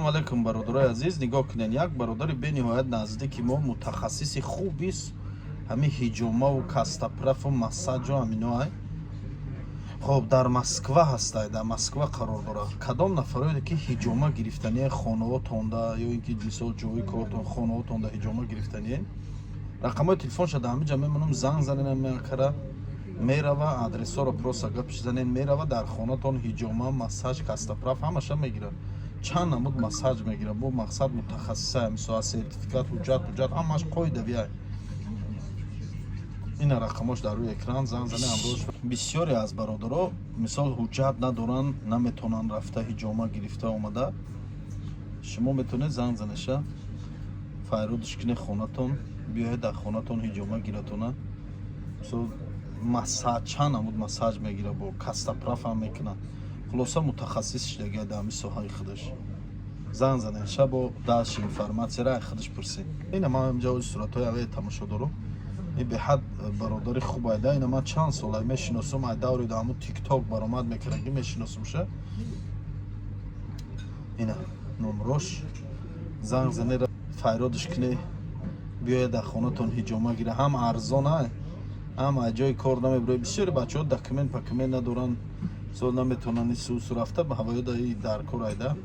Ассалому алайкум, бародарои азиз. Нигоҳ кунед, як бародари бениҳоят наздики мо, мутахассиси хубист ҳамин ҳиҷомаву костоправу массажу ҳаминоай. Хоб, дар Москва ҳастай, дар Москва қарор дорад. Кадом нафароеде ки ҳиҷома гирифтание хонаотонда ё ин ки, мисол, ҷои кортон, хонаотонда ҳиҷома гирифтание, рақамҳои телефонша дар ҳамин ҷа мемонам, занг занем, мекара мерава, адресҳоро просто гапш занем, мерава, дар хонатон ҳиҷома, массаж, костоправ ҳамаша мегирад. Чанд намуд массаж мегирад. Бо мақсад мутахассиса, мисол, сертификат, ҳуҷҷат ҳамаш қоидавиай. Ина рақамош дар рӯи экран, занг зане ҳамроҳ. Бисёре аз бародаро, мисол, ҳуҷҷат надоранд, наметавонанд рафта ҳиҷома гирифта омада. Шумо метавонед занг занеша, файродиш кунед, хонатон биёед, дар хонатон ҳиҷома гиратона. Мисол, массаж, чанд намуд массаж мегирад, бо костоправ ҳам мекунад. Хулоса, мутахассис шудагия дар ҳамин соҳаи худаш. Занг занед шабо, дальше информатсияра ай худаш пурсед. Ина ман инҷа суратҳои аве тамошо дорам. Ин беҳад бародари хуб айда. Ина ман чанд сол ай мешиносам, ай даври да ҳамун Тикток баромад мекардаги мешиносамша. Ина номрош, занг занед, файродиш кунед, биёед, дар хонатон ҳиҷома гира. Ҳам арзон ай, ҳам ай ҷои кор намебироед. Бисёри бачаҳо документ пакумент надоранд, мисол, наметавонанд исусу рафта ба ҳавоёда дар кор айда.